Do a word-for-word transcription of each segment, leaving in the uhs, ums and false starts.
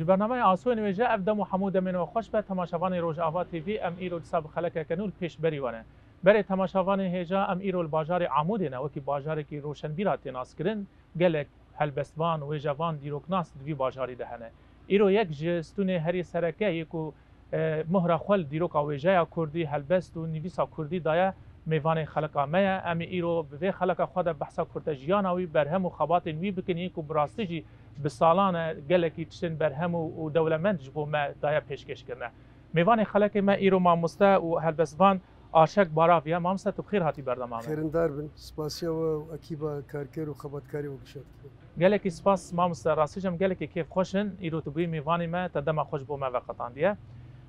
Bernameya Asoyên Wêje ev dem û hemû demên we xweş be. Temaşevanê Rojava T V, em îro dîsa bi xelekeke nû li pêş berî we ne. Berê temaşevanê hêja, em îro li bajarê Amûdê ne, wekî bajarekî roşenbîra tê naskirin. Gelek helbestvan, wêjevan, dîroknas di vî bajarî de hene. Îro yek ji stûnê herî sereke yê ku, e, mohra xwe li dîroka wêjeya kurdî, helbest û nivîsa kurdî daye, mêvanê xeleka me ye. Em ê îro bi vê xeleka xwe de behsa kurtejiyana wî, berhem û xebatên wî bikin, yên ku bi rastî jî bi salan e gelekî tiştên berhem û, û dewlemend ji bo me daye pêşkêşkirine. Mêvanê xelekê me îro mamoste û helbestvan Aşek Barav ye. Mamoste, tu bi xêr hatî berdema me. Xêrindar bin. Spasiya we û ekîba karker û xebatkarê we gişa dikim. Gelekî spas mamoste, rastî jî em gelekî kêfxweş in. Îro tu bûyî mêvanê me, te dema xwe ji bo me veqetandiye.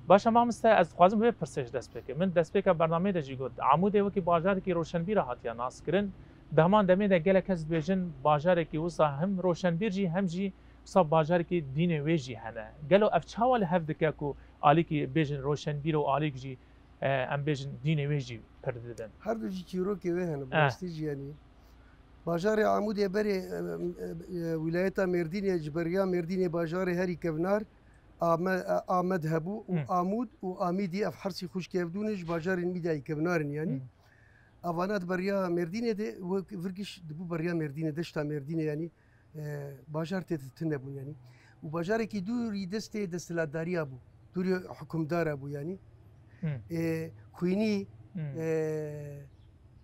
Baş e mamoste, ez dixwazim bi vê pirsê ji dest pê kim. Min destpêka bernameyê de jî got, Amûdê wekî bajarekî roşenbîra hatiye naskirin. Di heman demê de gelek kes dibêjin, bajarekî wisa hem roşenbîr jî hem jî wisa bajarekî dînê wê jî hene. Gelo ev çawa li hev dike ku alîkî bêjin roşenbîr û alîk jî, e, em bêjin dînê wê jî pir didin? Her du jî çîrokê wê hene, bi Eh. rastî jî, yanî. Bajarê Amûdê berê, e, e, e, wîlayeta Mêrdînê, ji beriya Mêrdînê bajarê herî kevnar, Ame-, e, Amed hebû û Hı. Amûd û Amîdî, ev hersî xwişk hevdû ne, ji bajarên Mîdyayê kevnar in, yanî. Hı. Evana di beriya Mêrdînê de, wek vir giş dibû beriya Mêrdînê, deşta Mêrdînê, yanî, e, bajar tê de tune bûn, yanî. Û bajarekî dûrî destê desthilatdariya bû, dûrî hukimdara bû, yanî. Hı. E, xwînî, Hı. e,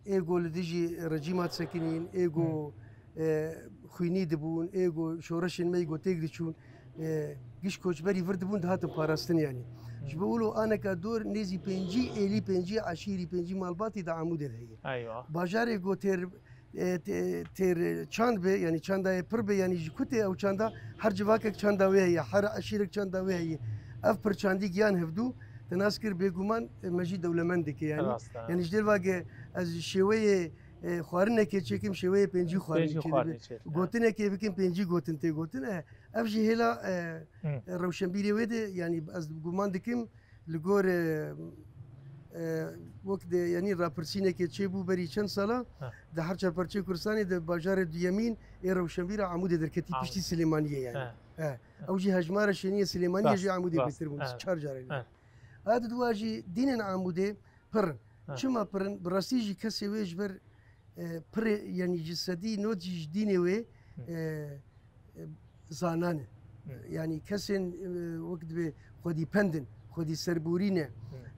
ê ku li dijî rejîma disekinîn, ê ku, Hmm. e, xwînî dibûn, ê ku şoreşên me yê ku têk diçûn, e, giş koçberî vir dibûn, dihatin parastin, yanî. Hmm. Ji bo wilo aneka dor nêzî pêncî êlî, pêncî eşîrî, pêncî malbatî di Amûdê de heye. Eywa. Bajarê ku têr, e, tê-, têr çand be, yanî çanda ye pir be, yanî ji ku tê ew çanda, her civakek çanda wê heye, her eşîrek çanda wê heye. Ev pirçandî giyan hevdû, te nas kir, bêguman, e, me jî dewlemend dike, yanî. Rast e. Yanî ji dêr vage ez şêweyê, e, xwarinekê çêkim, şêweyê pêncî xwarinê Pêncî çêdibe. Xwarinê çêdibe. Gotinekê bikim, pêncî gotin tê gotin. E, ev jî hêla, e, Hı. e, rewşenbîrê wê de, yanî ez guman dikim, li gor, e, e, wek de, yanî rapirsînekê çêbû berî çend sala, Hı. di her çar parçeyê Kurdistanê de bajarê duyemîn ê rewşenbîra Amûdê derketî Amûd. Piştî Silêmaniyê, yanî. Hı. E, ew jî hejmara şêniyê Silêmaniyê Rast, jî Amûdê rast. Bêtir bûn, Hı. çar carê. Hı. A di dua jî dînên Amûdê pir in. Hı. Çima pir in? Bi rastî jî kesê wê ji ber, e, pirê, yanî ji sedî nod jî ji dînê wê, Hı. e, e, zanan e. Hı. Yanî kesên, e, wek dibê xwedî pend in, xwedî serborî ne. Hı.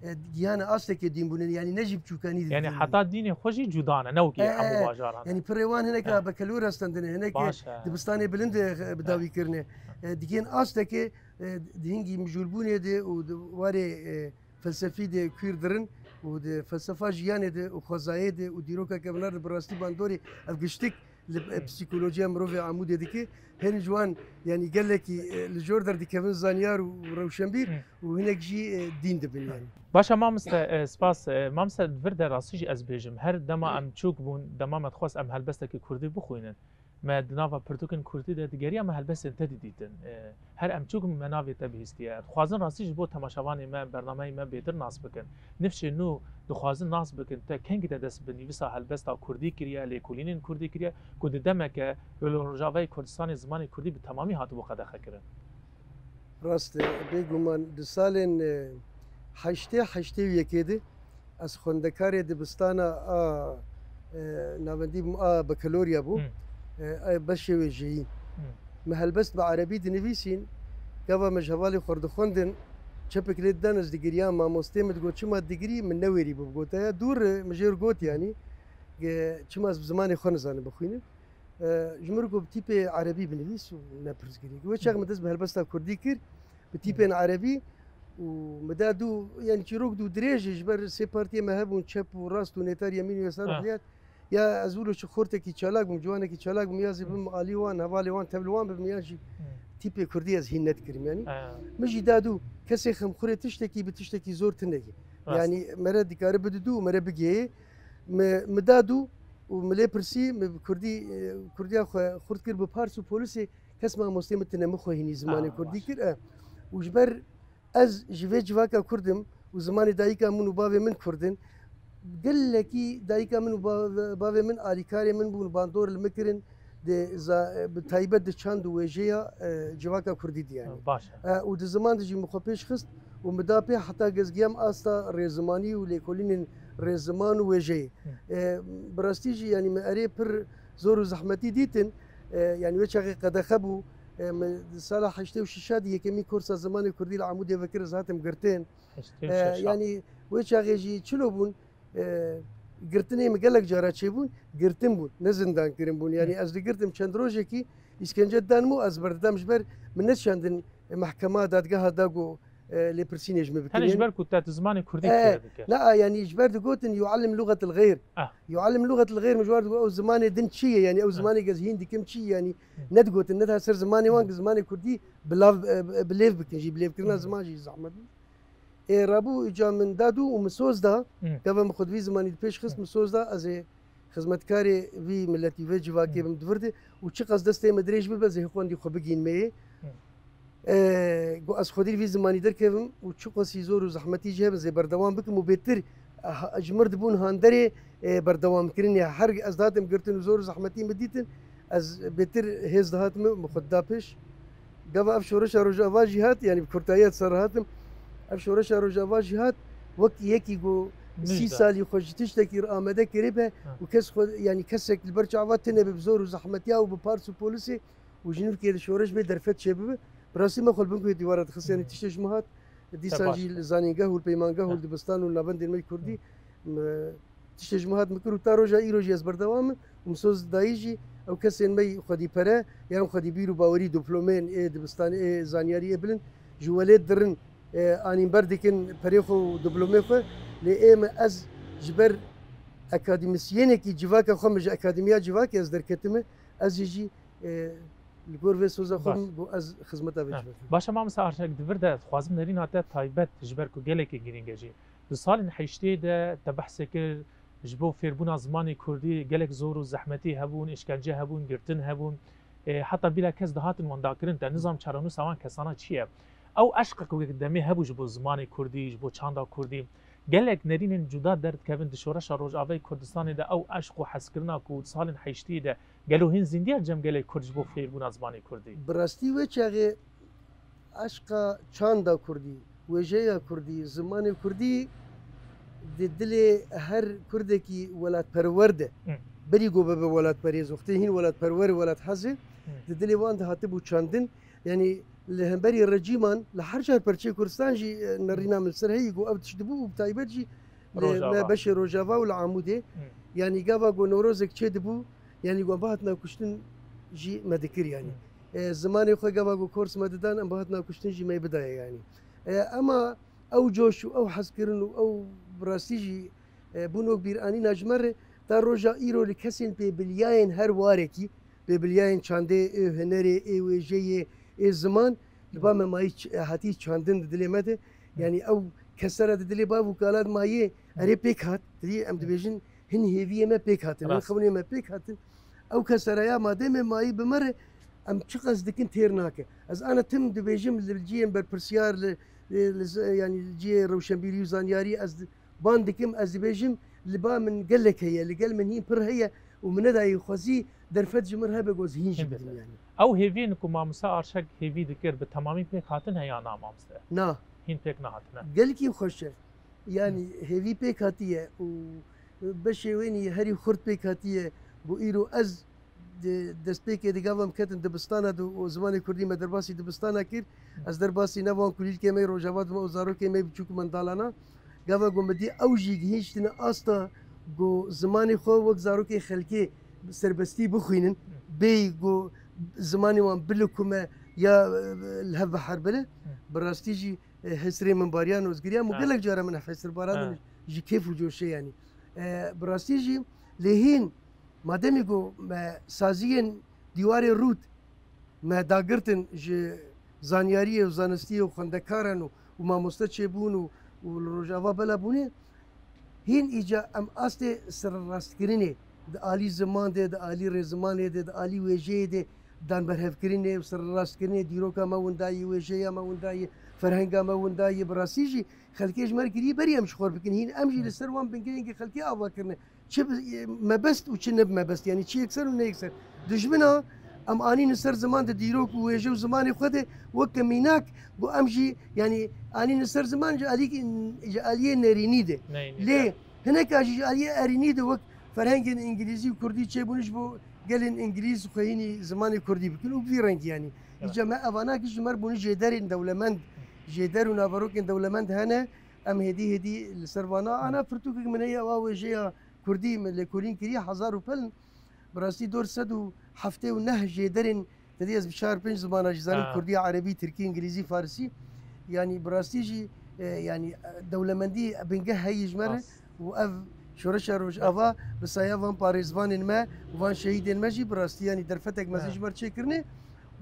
E, gihane astekê dîn bûne, yanî ne jî biçûkanî de Yanî dîn heta bûne. Dînê xwe jî cuda ne, ne wekî E, hemû e, bajaran. Yanî pirê wan hinek E, a bekelor astendine, hinek baş e. dibistanê bilind, e, bidawî kirine. E, digihên astekê, e, di hingî mijûlbûnê de û di warê, e, felsefî de kuîr dirin û di felsefa jiyanê de û xwezayê de û dîroka kevnar de bi rastî bandorê ev giştik li, e, Hı. psîkolojiya mirovê Amûdê dike. Hên ji wan, yanî gelekî, e, li jor derdikevin zanyar û rewşenbîr Hı. û hinek jî, e, dîn dibin, yanî. Baş e mamoste, e, spas. E, mamoste, vir de rastî jî ez bêjim, her dema em çûk bûn, dema me dixwest em helbestekî kurdî bixwînin, me di nava pirtûkên kurdî de digeriya me helbestên te didîtin. E, her em çûk me navê te bihîstiye. Dixwazin rastî ji bo temaşevanê me, bernameyê me bêtir nas bikin. Nifşên nû dixwazin nas bikin, te kengî de dest bi nivîsa helbesta kurdî kiriye, lêkolînên kurdî kiriye, ku di demeke li Rojavayê Kurdistanê zimanê kurdî bi temamî hatibû qedexekirin? Rast e, bêguman di salên, e, heştê, heştê û yekê de ez xwendekarê dibistana a, e, navendî bûm, a bekalorya bûm. Hmm. E, a beşê wêjeyî. Hmm. Me helbest bi erebî dinivîsîn, gava me ji hevalê xwe re dixwendin, çepek lê didan ez digiriyam, mamostê min digot, "Çima digirî?" Min newêrî bû, gote, "Ya dûr e," min jê re got, yanî, ge, "Çima ez bi zimanê xwe nizanim bixwînim?" E, ji min re got, "Bi tîpê erebî binivîs û ne pirsgirêk." Wê çax min dest bi helbesta kurdî kir, bi tîpên erebî û min da dû, yanî çîrok dû dirêj e, ji ber sê partiyê me hebûn, çep û rast û nêtar yemîn û yesar û Ha. heyet. Ya ez wilo çi xortekî çalak bûm, ciwanekî çalak bûm, ya zî bim alî wan, hevalê wan, tevli wan bibim, ya jî Hmm. tîpê kurdî ez hîn nedikirim, yanî. Ha. Min jî da dû, kesê xemxurê tiştekî bi tiştekî zor tune ye. Rast. Yanî mere dikare bide dû û mere bigihê. Mi, mi da dû û mi lê pirsî, mi bi kurdî, e, kurdiya xwe xurt kir bi pars û polisê, kes mamostê min tune, min xwe hînî zimanê Ah, kurdî baş. kir, e. Û ji ber ez ji vê civaka kurd im û zimanê dayika min û bavê min kurd in, gelekî dayika min û ba-, bavê min alîkarê min bûn, bandor li min kirin, Di za-, bi taybet di çand û wêjeya, e, civaka kurdî de yanî. Baş e. E, û di ziman de jî min xwe pêş xist û min da pê heta gezgiyam asta rêzimanî û lêkolînên rêziman û wêjeyê. Hı. E, bi rastî jî yanî min erê pir zor û zehmetî dîtin. E, yanî wê çaxê qedexe bû. E, min di sala heştê û şeş de yekemîn kursa zimanê kurdî li Amûdê vekir, ez hatim girtin. Heştê û şeş. E, yanî wê çaxê jî çilo bûn. E, girtinê min gelek cara çêbûn, girtin bûn, ne zindan kirin bûn. Yanî Hı. ez digirtim çend rojekî îskence didan min û ez berdidam ji ber min neşandin, e, mehkema, dadgeha da ku, e, lêpirsînê ji min bikin. Tenê ji Yanî ber ku te di zimanê kurdî E, fêr dike. Na, yanî ji ber digotin yuallim lugatil xeyr. Ah. Yuallim lugatil xeyr, min ji wan digot ew zimanê din çi ye? Yanî ew Ah. zimanê ez hîn dikim çi ye? Yanî Hı. nedigotin, neda ser zimanê wan Hı. ki zimanê kurdî bi lav, e, bi lêv bikin jî, bi lêvkirina Hı. ziman jî zehmet bû. Ê, rabû îca min da dû û min soz da, Hı. gava min xwe di vî zimanî di pêş xist, Hı. min soz da, ez ê xizmetkarê vî miletî, vê civakê Hı. bim di vir de û çiqas destê me dirêj bibe, ez ê xwendî xwe bigînmeyê. Hı. E, got, ez xwedî li vî zimanî derkevim û çiqasî zor û zehmetî jî hebe, ez ê berdewam bikim û bêtir, ha, ji mir dibûn handerê, e, berdewamkirinê. Her ez dihatim girtin û zor û zehmetî min dîtin, ez bêtir hêz dihat min, min xwe dida pêş. Gava ev şoreşa Rojava jî hat, yanî bi kurtayî ez ser hatim. Ev şoreşa Rojava jî hat, wek yekî ku sî Nijda. salî xwe ji tiştekî re amade kiribe Ha. û kes xwe, yanî kesek li ber çava tune be bi zor û zehmetiya û bi pars û polisê û ji nivkê de şoreş bê derfet çêbibe. Bi rastî me xwe li bin guhê dîwara dixist, yanî Hmm. tiştê ji min hat. Dîsan Te baş jî kir. li zanîngeh û li peymangeha û li Hmm. dibistan û li navendên me yê kurdî, Hmm. me, tiştê ji min hat min kir û ta roja îro jî ez berdewam im. Û min soz dayî jî ew kesên me yî xwedî pere, yan xwedî bîr û bawerî, diplomeyên ê dibistanê, ê zanyariyê bilind ji welêt dirin, e, anîn ber dikin perê xwe û diplomê xwe. Lê ê me ez ji ber akademîsyenekî civaka xwe, min ji akademiya civakê ez derketime, ez jî jî, e, li gor vê soza xwe Baş. min got ez xizmeta vê Ha. civakê. Baş e, mamoste Arşak, di vir de dixwazim nerîna te taybet, ji ber ku gelekî girîng e jî. Di salên heştê de te behsê kir, ji bo fêrbûna zimanê kurdî gelek zor û zehmetî hebûn, îşkence hebûn, girtin hebûn. E, heta bîra kes dihatin wendakirin, te nizam çarenûsa wan kesana çi ye? Ew eşqa ku demê hebû ji bo zimanê kurdî, ji bo çanda kurdî, gelek nerînên cuda derdikevin di şoreşa Rojavayê Kurdistanê de, ew eşq û hezkirina ku di salên heştê de gelo hîn zîndiya cem gelê kurd ji bo fêrbûna zimanê kurdî? Bi rastî wê çaxê eşqa çanda kurdî, wêjeya kurdî, zimanê kurdî di dilê her kurdekî welatperwer de, Hı. berî ku bibe welatperêz, wextê hîn welatperwer, welathez e, Hı. di dilê wan de hatibû çandin. Yanî li hemberî rejîman li her car perçeyê Kurdistan jî, e, nerîna min li ser heyî ku ev tişt dibû û bi taybet jî li Rojava. me beşê Rojava û li Amûdê. Hı. Yanî gava ku Newrozek çê dibû, yanî wan bihatina kuştin jî me dikir yanî. Hı. E, zimanê xwe gava ku kors me didan, em bihatina kuştin jî me bidayê yanî. E, ema ew coş û ew hezkirin û ew bi rastî jî, e, bûn wek bîranîna ji me re, ta roja îro li kesên pêbiliyayên her warekî, pêbiliyayên çandê, ê hunerê, ê wêjeyê, ê ziman, li ba me mayî ç-, hatî çandin di dilê me de. Yanî ew kesera di dilê bav û kala de mayê, erê pêk hat, dilî em dibêjin, hin hêviyê me pêk hatin, hin Rast. xewnê me pêk hatin. Ew keseraya madem e mayî bi me re, em çiqas dikin têr nake. Ez ana tim dibêjim li cihên berpirsiyar, li, li, li z-, yanî li cihê rewşenbîrî û zanyarî ez di-, ban dikim, ez dibêjim, li ba min gelek heye, li gel min hîn pir heye û min nedayê xwezî derfet ji min hebe ku ez hîn jî Hîn bidim bide. yanî. Ew hêviyên ku mamoste Arşak hêvî dikir bi temamî pêk hatin he ya na mamoste? Na. Hîn pêk nehatine. Gelkî xweş e. Yanî Hı. hêvî pêk hatiye û beşê wênî herî xurt pêk hatiye. Got îro ez di destpêkê di gava em ketin dibistana de û zimanê kurdî me derbasî dibistana kir. Hı. Ez derbasî ne wan kulîlkê me yê Rojava dibim û zarokê me yê biçûk û mendalana. Gava ku me dî ew jî gihîştine asta ku zimanê xwe wek zarokê xelkê serbestî bixwînin, Hı. bêyî ku zimanê wan bilikume ya, e, li hev biherbile. Hı. Bi rastî jî e, hesrê min bariyan û ez giriyam û Ha. gelek cara min ev hesir baran Ha. ji kêf û coşê yanî. E, bi rastî jî lê hîn mademî ku me saziyên dîwarê rût me dagirtin ji zanyariyê û zanistiyê û xwendekaran û, û mamoste çêbûn û, û li Rojava bela bûnê, hîn îca em astê serrastkirinê di alî ziman de, di alî rêzimanê de, di alî wêjeyê de, danberhevkirinê û serrastkirinê dîroka me winda yî, wêjeya me winda yî, ferhenga me winda yî, bi rastî jî xelkê ji me re kirî berî em ji xwe re bikin. Hîn em jî li ser wan bingehên ku xelkê ava kirine. Çi bi, mebest û çi ne bi mebest. Yanî çi yekser û ne yekser. Dijmina em anîne ser ziman di dîrok û wêje û zimanê xwe de weke mînak, got em jî, yanî, anîne ser ziman ji alî-, ji aliyê nerînî de. Neyînî Lê de. Hineka jî ji aliyê erînî de wek ferhengên îngilîzî û kurdî çêbûne ji bo gelên îngilîz xwehînî zimanê kurdî bikin û bi vî rengî, yanî. Evet. Îca me evana ki ji me re bûne jêderên dewlemend, jêder û naverokên dewlemend hene, em hêdî hêdî li ser vana ana pirtûkek min heye, ewa wêjeya kurdî min lêkolîn kiriye, hezar û pel in. Bi rastî dor sed û heftê û neh jêderên, te dî ez bi çar pênc zimana jî zanim, Ha. kurdî, erebî, tirkî, îngilîzî, farisî. Yanî bi rastî jî, e, yanî, e, dewlemendî bingeh heye ji me re Rast. û ev şoreşa Rojava bi saya van parêzvanên me û van şehîdên me jî bi rastî, yanî derfetek mezin Ha. ji me re çêkirine.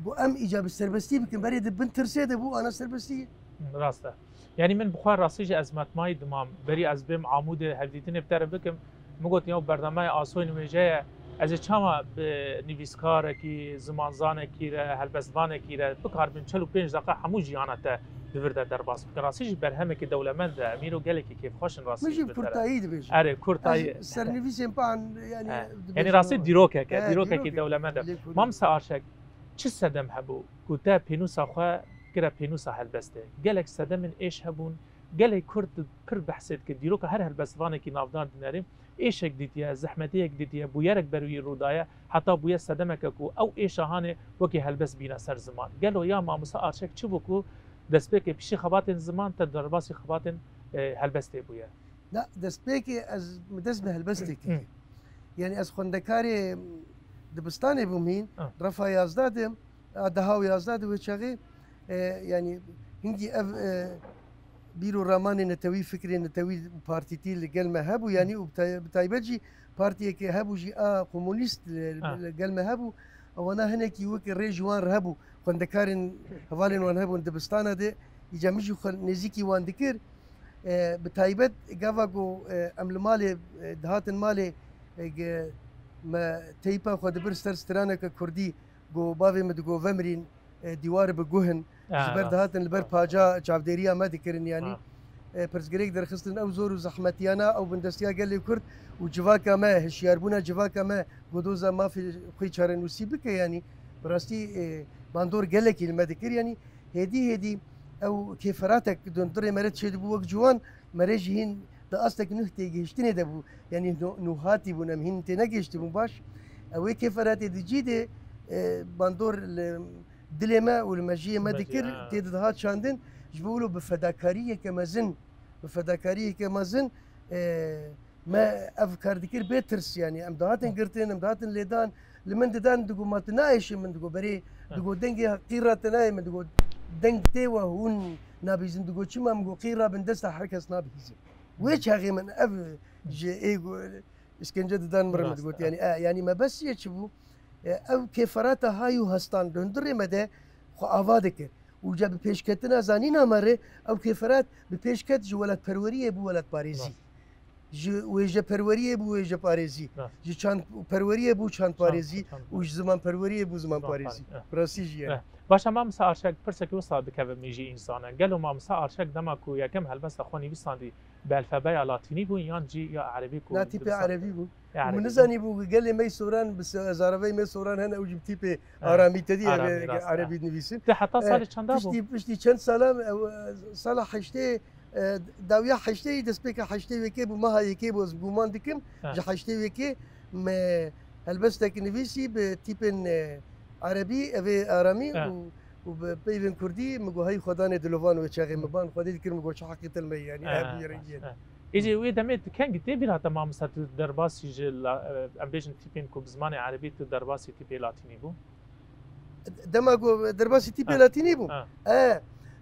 Got em îca bi serbestî bikin, berê di bin tirsê de bû, ana serbestî. Rast e. Yanî min bi xwe rastî jî ez metmayî dimam. Berî ez bêm Amûdê hevdîtinê bi te re bikim. Min got, ya bernameyê Asoyên Wêje ye. Ez ê çawa bi nivîskarekî, zimanzanekî re, helbestvanekî re bikaribim çil û pênc deqa hemû jiyana te di vir de derbas bikim? Rastî jî berhemekî dewlemend e. Em îro gelekî kêfxweş in rastî Min jî jî bi te re. kurtayî dibêjim. Erê, kurtayî. Ez sernivîsên pan, yanî, He. dibêjim Yanî rastî ama. dîrokek e, He, dîrokekî dîrokek. dewlemend e. Lê kurî. Mamsa Arşek, çi sedem hebû ku te pênûsa xwe kire pênûsa helbestê? Gelek sedemên êş hebûn, gelek kurd pir behsê dike. Dîroka her helbestvanekî navdar dinêrî, êşek dîtiye, zehmetiyek dîtiye, bûyerek ber wî rû daye, heta bûye sedemeke ku ew êşa hanê wekî helbest bîne ser ziman. Gelo ya Mamosta Arşek çi bû ku destpêkê piştî xebatên ziman te derbasî xebatên, e, helbestê bûye? Na, destpêkê ez, min dest bi helbestê kiriye. Hı. Yanî ez xwendekarê dibistanê bûm hîn, Hı. refa yazdeh de, a, deha û yazdeh de wê çaxê, e, yanî hingî ev, e, bîr û ramanê netewî, fikrê netewî û partîtî li gel me hebû, yanî û bi tay-, bi taybet jî partiyeke hebû jî a komunîst li, Ha. li gel me hebû. Ewana hinekî weke rê ji wan re hebû. Xwendekarên hevalên wan hebûn dibistana de, îca min jî xwe nêzîkî wan dikir. E, bi taybet gava ku, e, em li malê, e, dihatin malê, e, ge-, me teypa xwe dibir ser straneke kurdî, ku bavê min digot, vemirîn, e, dîwar bi guh in. Ha, Ji ber rast. dihatin li ber Ha. paca çavdêriya me dikirin, yanî. Ha. E, pirsgirêk derxistin ew zor û zehmetiyana ew bindestiya gelê Kurd û civaka me, hişyarbûna civaka me, ku doza mafê xwe çarenûsî bike, yanî. Bi rastî, e, bandor gelekî li me dikir, yanî. Hêdî hêdî ew kêferatek di hundirê me re çêdibû wek ciwan, me re jî hîn di astek nuh têgihiştinê de bû. Yanî nu-, nuhatî bûn, em hîn tênegihiştibûn baş. Ew ê kêferatê di cî de, e, bandor li dilê me û li mejiyê me Mejiyê, dikir, ha. tê dihat çandin. Ji bo wilo bi fedakariyeke mezin, bi fedakariyeke mezin, e, me ev kar dikir bê tirs, yanî em dihatin girtin, em dihatin lêdan, li min didan, digo, ma tu naêşî? Min digo, berê, Hı. digo, dengê qîra te nayê? Min digo, deng tê we hûn nabihîzin. Digo, çima? Min go, qîra bin desta her kes nabihîzin. Wê çaxê min ev ji ê go-, îşkence didan min re, min Rast, digot, e. yanî, e, yanî mebestiye çi bû? E, ew kêferata hay û hestan di hundirê me de xwe ava dikir. Û ca bi pêşketina zanîna me re ew kêferat bi pêş ket ji welatperweriyê bû welatparêzî. Rast. Ji wêjeperweriyê bû wêjeparêzî. Rast. Ji çandperweriyê bû çandparêzî. Çand, çand. Û ji zimanperweriyê bû zimanparêzî. Zimanparê-, eh. Bi rastî jî ye. Eh. Baş e, Mamosta Arşek, pirsekî wisa dikeve mêjî însana. Gelo Mamosta Arşek dema ku yekem helbesta xwe nivîsandî bi elfebeya latînî bû yan jî ya erebî ku Na, tîpê dibistan-, erebî bû. Ya Û min erebî bû. nizanî bû gelê me soran, bi se-, zarevey me soran hene, ew jî bi tîpê Ha. aramî te dî Aramî, ev, rast e. erebî dinivîsin. Te heta Eh, salê çenda bû? piştî, piştî çend sala, ew, sala heştê, e, dawiya heştê, destpêka heştê wekê bû, meha yekê bû, ez guman dikim, Ha. ji heştê wekê me helbestek nivîsî bi tîpên, e, erebî, ev ê aramî Ha. û û bi peyvên kurdî, min got, hey Xwedanê dilovan wê çaxê min ban, Xwedê dikir, min got, çi heqî til me ye, yanî, Eh, ev bûye rengî ye. eh. Êcî wê demê tu kengî tê bîra te, mamosta, tu derbasî ji la-, eh, em bêjin tîpên ku bi zimanê erebî tu derbasî tîpê latînî bû? Dema ku derbasî tîpê Eh. latînî bûm. Eh. Eh,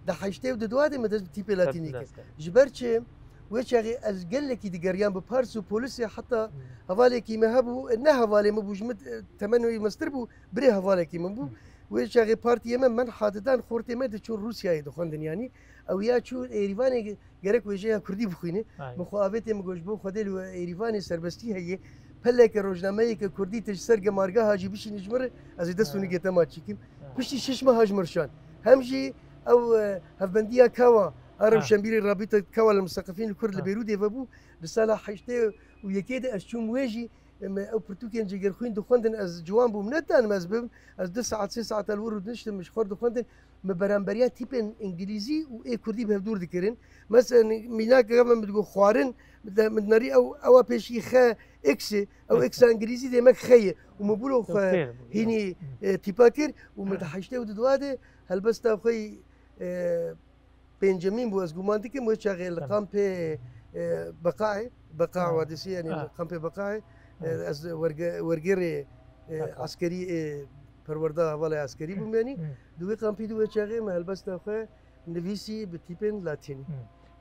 di heştê û di dua de min dest bi tîpê latînî kir. Dest kir. Ji ber çi? Wê çaxê ez gelekî digeriyam bi pars û polisê, heta Hmm. hevalekî me hebû, ne hevalê min bû, ji min, eh, temen wî mestir bû, birê hevalekî min bû. Hmm. Wê çaxê partiyê me menha didan, xortê me diçûn Rûsyayê dixwendin, yanî ew ya çû Êrîvanê ge-, gerek wêjeya kurdî bixwîne. Aynen. Min xwe avêtê, min got, ji bo Xwedê li Êrîvanê serbestî heye, peleke rojnameyeke kurdî te ji ser gemargeha jî bişînî ji min re, ez ê dest û Ha. nigê te maçî kim. Ha. Piştî şeş meha ji min re şand. Hem jî ew, e, hevbendiya Kawa, a Ha. rewşenbîrê Rabîta Kawa li Museqefîn li Kurd li Ha. Bêrûdê vebû, di sala heştê û yekê de ez çûm wê jî, Em, ew pirtûkên Cegerxwîn dixwendin, ez ciwan bûm, ne tanim ez bim, ez du saet, sê saet li wir û niştim, ji xwe dixwendin, me beramberiya tîpên îngilîzî û ê kurdî bi hev dûr dikirin. Mesela, mînak, min digot xwarin, min de-, min nerî ew, ewa pêşî xe, X e, ew X. X a îngilîzî demek xe ye. Û min bûlo xwe Tevfêr bû, hînî, ya. e, tîpa kir û min di heştê û du de helbesta xwe, e, pêncemîn bû, ez guman dikim, wê çaxê li Tamam. kampê, e, Beqaê, Beqa Ha. Wadisî, yanî Ha. kampê Beqaê, e, Ha. ez werge-, wergêrê, e, Beqa. eskerî, e, perwerda hevalê eskerî bûm, yanî Hı. di wê kampî, di wê çaxê me helbesta xwe nivîsî bi tîpên latînî. Hı.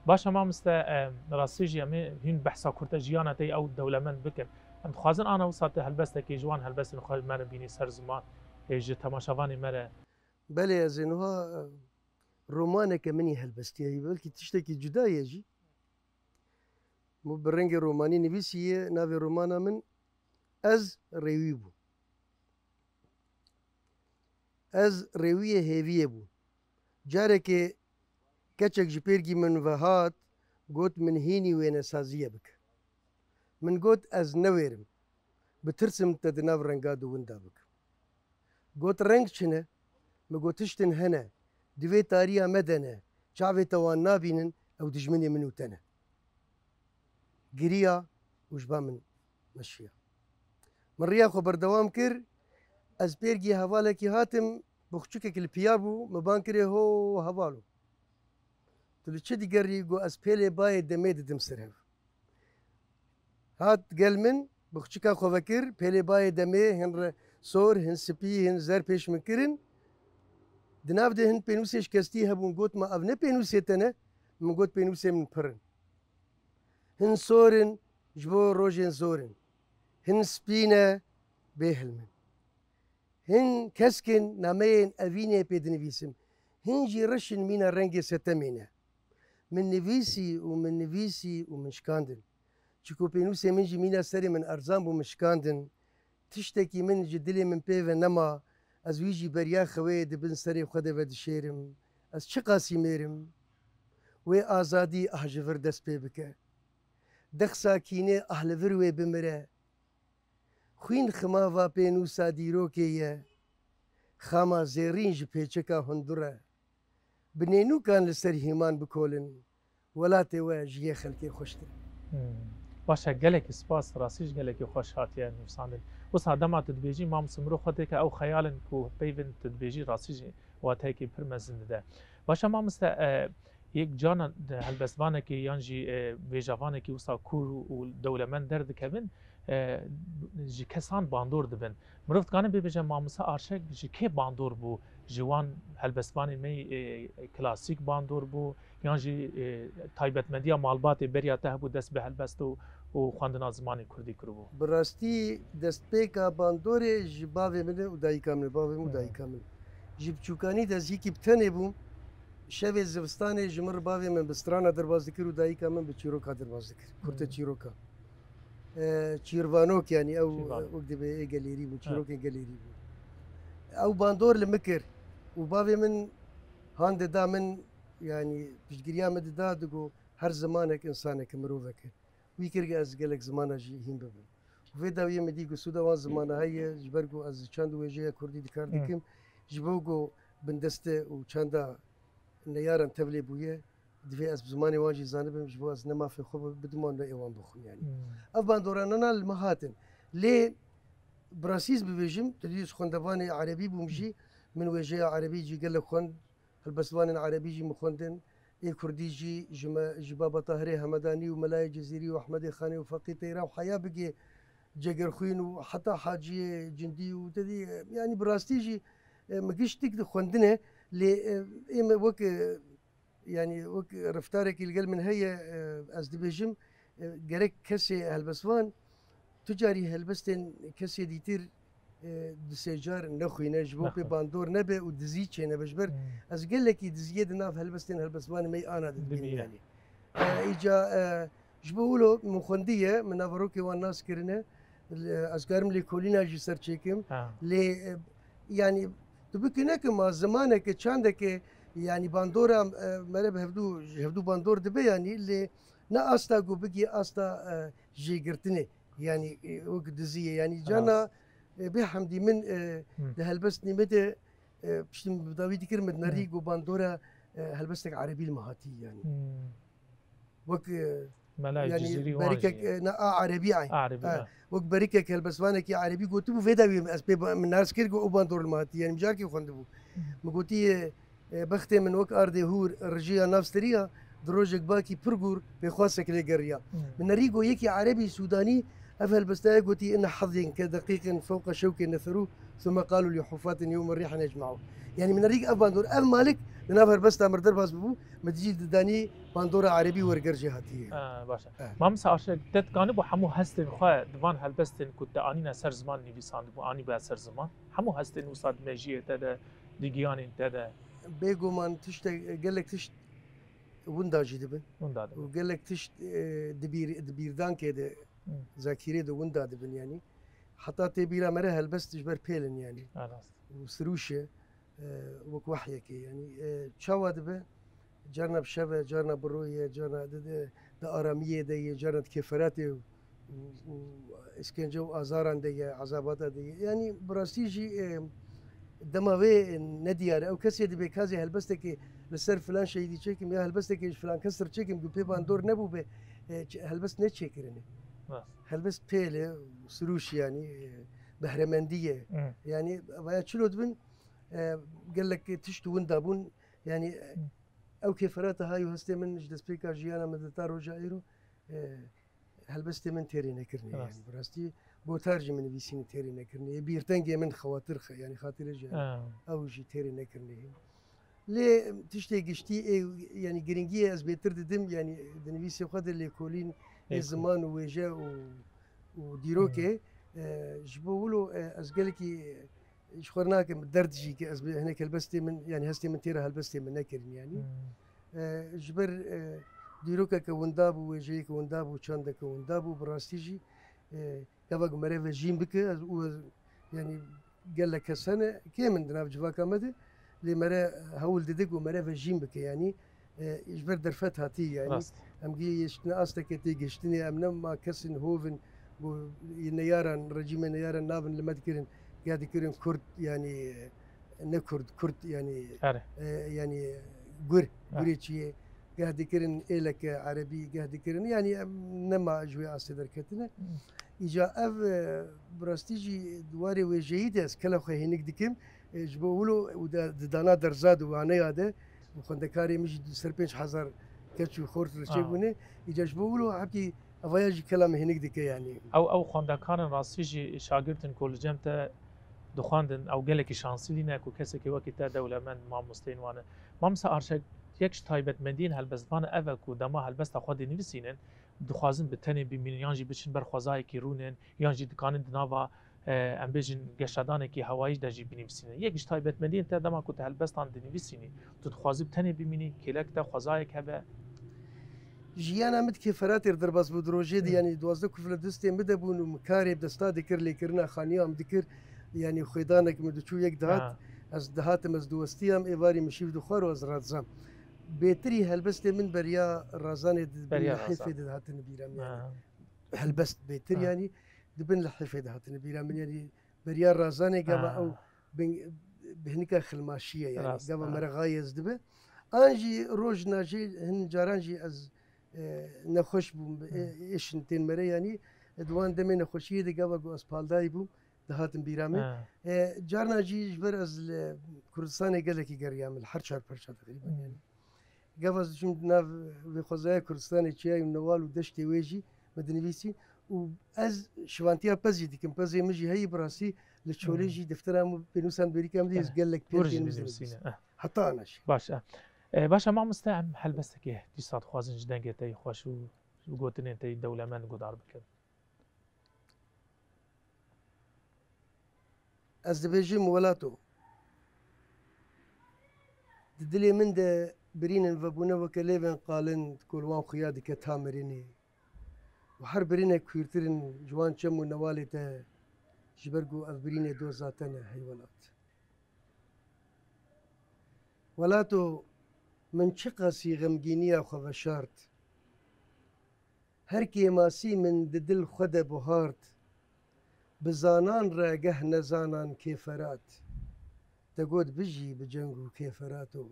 Baş e mamoste, e, rastî jî em ê hîn behsa kurte jiyana te yê ew dewlemend bikin. Em dixwazin ana wisa te helbestekê ji wan helbestên xwe me re bînî ser ziman, e, ji temaşevanê me re. Belê, ez ê niha, e, romaneke min î helbestiyayî, belkî tiştekî cuda ye jî. Min bi rengê romanî nivîsî ye, navê romana min Ez Rêwî bû. Ez rêwiyê hêviyê bû. Carekê keçek ji pêrgî min ve hat, got, min hînî wênesaziyê bike. Min got, ez newêrim. Bi tirsim te di nav renga di winda bikim. Got, reng çi ne? Min got, tiştin hene, di vê tariya me de ne, çavê te wan nabînin, ew dijminê min û te ne. Giriya û ji ba min meşiya. Min riya xwe berdewam kir, ez pêrgî hevalekî hatim, boxçikek li piya bû, min ban kirê, ho hevalo. Tu li çi digerî? Got, ez pêlê bayê demê didim ser hev. Hat gel min, boxçika xwe vekir, pêlê bayê demê, hin re-, sor, hin spî, hin zer pêş min kirin. Di nav de hin pênûsê şikestî hebûn, got, ma ev ne pênûsê te ne? Min got, pênûsê min pir in. Hin sor in, ji bo rojên zor in. Hin spî ne, bê hilm in. Hin kesk in, nameyên evînê pê dinivîsim. Hin jî reş in, mîna rengê setemê ne. Min nivîsî û min nivîsî û min şikandin. Çiku pênûsê min jî mîna serê min erzan bû, min şikandin. Tiştekî min ji dilê min pê ve nema, ez wî jî beriya xewê di bin serê xwe de vedişêrim. Ez çiqasî mêrim? Wê azadî ah ji vir dest pê bike. Dexsa kînê ah li vir wê bimire. Xwîn xima va pênûsa dîrokê ye. Xama zêrîn ji pêçeka hundur e. Bi nênûkan li ser hîman bikolin. Welatê we ji yê xelkê xweştir e. Hmm. Baş e, gelekî spas, rastî jî gelekî xweş hatiye nivîsandin. Wisa dema tu dibêjî, mamoste, mirov xwe dike ew xeyalin ku peyvên tu dibêjî, rastî jî wateyekî pir mezin dide. Baş e, mamoste, e, yek carna helbestvanekî yan jî, e, vêjevanekî wisa kûr û dewlemend derdikevin, e, ji kesan bandor dibin. Mirov dikane bibêje, mamoste Arşek ji kê bandor bû? Ji wan helbestvanên me, e, klasîk bandor bû, yan jî, e, taybetmendiya malbatê beriya te hebû, dest bi helbest û, û xwendina zimanê kurdî kiribû? Bi rastî destpêka bandorê ji bavê min e û dayika min e, bavê min û Hmm. dayika min. Ji biçûkanî de ez yekî bi tenê bûm. Şevê zivistanê ji min re bavê min bi strana derbas dikir û dayika min bi çîroka derbas dikir. Kurte Hmm. çîroka. E, çîrvanok, yanî ew, Çîrvanok. wek dibê ê gelêrî bû, Ha. çîrokên gelêrî bû. Ew bandor li min kir û bavê min han dida min, yanî piştgiriya min dida, digo her zimanek însaneke, miroveke. Wî kir ku ez gelek zimana jî hîn bibim. Û vê dawiyê min dî ku sûda wan zimana heye, ji ber ku ez çand û wêjeya kurdî di kar Hı. dikim, ji bo ku bindeste û çanda neyaran tevlê bûye, divê ez bi zimanê wan jî zanibim, ji bo ez ne mafê xwe bidim wan ne ê wan bixwim, yanî. Hmm. Ev bandorana li me hatin. Lê bi rastî ez bibêjim, tu dî ez xwendevanê erebî bûm jî, min wêjeya erebî jî gelek xwend, helbestvanên erebî jî min xwendin, ê kurdî jî ji me, ji Baba Tahirê Hemedanî û Melayê Cizîrî û Ehmedê Xanê û Feqî Teyra û heya bigê Cegerxwîn û heta Haciyê Cindî û te dî, yanî bi rastî jî, e, min giştik di xwendine, lê, e, ê me wek, e, yanî wek reftarekî li gel min heye, e, ez dibêjim, e, gerek kesê helbestvan tu carî helbestên kesê dîtir, e, du sê car nexwîne, ji bo pê Nexwîne. bandor nebe û dizî çênebe. Ji ber Hmm. ez gelekî diziyê di nav helbestên helbestvanê me ana de dibînim Dibîne. yanî. E, îca, e, ji bo wilo min xwendiye, min naverokê wan nas kirine, e, ez karim lêkolîna jî ser çêkim. Ha. Lê, e, yanî tu bikî neke ma zimaneke, çandeke, yanî bandora, e, mere bi hevdû, ji hevdû bandor dibe yanî, lê ne asta ku bigî asta, e, jêgirtinê. Yanî, e, wek diziyê. Yanî, Rast. Cana, e, bê hemdî min, e, Hı. di helbestnî me de, e, piştî min bi dawî dikir, min Hı. nerî got bandora, e, helbestek erebî li me hatî, yanî. Hı. Wek, e, Mela yanî, Cizîrî wan berikek, jî. e, na, a, erebî ay. A, erebî, Ha, ha. Wek berikek helbestvanekî erebî gotibû, vê dawî ez pê ba-, min nas kir ku ew bandor li me hatî. Yanî, min carekê xwendibû. Hı. Min gotî, e, E, bextê min wek ardê hûr rijiya nav steriya, di rojek bakî pir gûr pêxwastek lê geriya. Hmm. Min nerî got yekî erebî sûdanî ev helbestaya gotî, "Inne hezyên ke deqîqên fewqa şewkê neferû, thumme qalû lî hufatin yewme rîhen ecmeû." Yanî min nerî ev bandor, ev malik li nav helbesta min derbas bibû, min dicî didanî bandora erebî werger jê hatiye. Ha, baş e. Evet. Mamoste Arşe, te dikanî bo hemû hestên xwe di van helbestên ku te anîne ser ziman nivîsandibû, anî be ser ziman? Hemû hestên wisa di mejiyê te de, di giyanên te de? Bêguman tiştek, gelek tişt winda jî dibin. Winda dibin. Û gelek tişt, e, di bîr, di bîrdankê de, Hı. zekîrê de winda dibin, yanî. Heta tê bîra me re helbest ji ber pêl in, yanî. Ha, rast. Û sirûşe, e, wek wehyekê, yanî. E, çawa dibe? Carna bi şev e, carna bi royê ye, carna di, di, di aramiyê de ye, carna di kêferatê û, û îşkence û azaran de ye, ezabata de ye. Yanî bi rastî jî, e, dema wê nediyar e. Ew kesê dibê ka ez ê helbestekê li ser filan şehîdî çêkim ya helbestekê ji filan kes re çêkim ku pê bandor nebûbe, e, ç-, helbest neçêkirine. Rast. Helbest pêl e, sirûş yanî, e, behremendî ye. Hı. Yanî vaya çilo dibin, e, gelek tişt winda bûn. Yanî, e, Hı. ew kêferata hay û hestê min ji destpêka jiyana min de ta roja îro, e, helbestê min têrê nekirinê, Rast. yanî, bi rastî gotar jî min nivîsînî têrê nekirinê. Yê bîrtengê min xewatir xe-, yanî, xatirê jî, yanî, Ha. ew jî têrê nekirinê. Lê tiştê giştî, ê, yanî, giringiyê ez bêtir didim, yanî, di nivîsê xwe de lêkolîn ê Lêkolîn. ziman û wêje û, û dîrokê, Hmm. e, ji bo wilo, e, ez gelekî ji xwe nakim derd jî, ke ez bi hinek helbestê min, yanî hestê min têra helbestê min nekirin, yanî. Hmm. E, ji ber, e, dîrokeke winda bû, wêjeyeke winda bû, çandeke winda bû, bi rastî jî, e, gava ku mere vejîn bike, ez, û ez, yanî gelek kes hene, kêm in di nav civaka me de, lê mere hewl dide ku mere vejîn bike, yanî, e, ji ber derfet hatî, yanî. Rast. Em gê yê ji asteke têgihiştinê, em ne ma kesên hov in, ku yê neyaran, rejîmê neyaran nabin li me dikirin, ya dikirin Kurd, yanî, e, ne Kurd, Kurd, yanî, Erê. e, yanî gur, Erê. gurê çi ye, geh dikirin êleke erebî, geh dikirin, yanî em nema ji wê astê derketine. Hmm. Îca ev, e, bi rastî jî di warê wêjeyî de ez kela xwe hênik dikim, e, ji bo wilo û de, di dana derza di waneya de û xwendekarê min jî di ser pênc hezar keç û xort re Ha. çêbûne. Îca ji bo wilo hebkî evaya jî kela min hênik dike, yanî. Ew, ew xwendekarên rastî jî şagirtin ku li cem te dixwendin, ew gelekî şanslî ne ku kesekî wekî te dewlemend mamosteyên wan e. Mamoste Arşe, yek ji taybetmendiyên helbestvan ev e ku dema helbesta xwe dinivîsînin, dixwazin bi tenê bimînin yan jî biçin ber xwezayekî rûnin yan jî dikanin di nava, e, em bêjin geşadanekî hewayî de jî binivîsînin. Yek ji taybetmendiyên te dema ku tu helbestan dinivîsînî, tu dixwazî bi tenê bimînî, kêlek te xwezayek hebe? Jiyana min di kêferatê re derbas bû di rojê de, Hı. yanî duwazdeh kufle destê min de bûn û min karê bi desta dikir, lêkirina xaniya min dikir, yanî xwêdanek min diçû yek dihat, Ha. ez dihatim, ez diwestiyam, êvarî min şîv dixwar û ez radizam. Bêtirî helbestê min beriya razanê di, Beriya li razan. hêfê de dihatin bîra min, yanî. Ha. Helbest bêtir, Ha. yanî di bin lihêfê de hatine bîra min, yanî beriya razanê gava Ha. ew bin-, bi hinika xilmaşî ye, yanî Rast, gava ha. mere xayez dibe. An jî roj najê hin caran jî ez, e, nexweş bûm, e, Hı. êşin tên mere, yanî di wan demê nexweşiyê de gava ku ez paldayî bûm, dihatin bîra min. Ha. E, carna jî ji ber ez li Kurdistanê gelekî geriyam, li her çar perça teqrîben, Hı. yanî. Gava ez diçûm di nav vê xwezaya Kurdistanê, çiyayên newal û deştê wê jî min dinivîsî û ez şivantiya pez jî dikim. Pezê min jî heyî, bi rastî li çolê Hmm. jî deftera min pênûsan bêrîka min dî, ez Hmm. gelek pêr Gur jî pênûs dinivîsîne. dinivîsî. Eh. Heta ana jî. Baş e. Eh, baş e, mamoste, em helbestekê dîsa dixwazin ji dengê te yê xweş û gotinên te yê dewlemend guhdar bikin. Ez dibêjim, Welato, di dilê min de birînin vebûne weke lêvên qalin ku li wan xuya dike ta mirinê. Û her birînek kûrtir in ji wan çem û newalê te, ji ber ku ev birînê doza te ne, hey welat. Welato, min çiqasî xemgîniya xwe veşart. Her kêmasî min di dil xwe de buhart, bi zanan re geh nezanan kêferat. Te got bijî bi ceng û kêferato.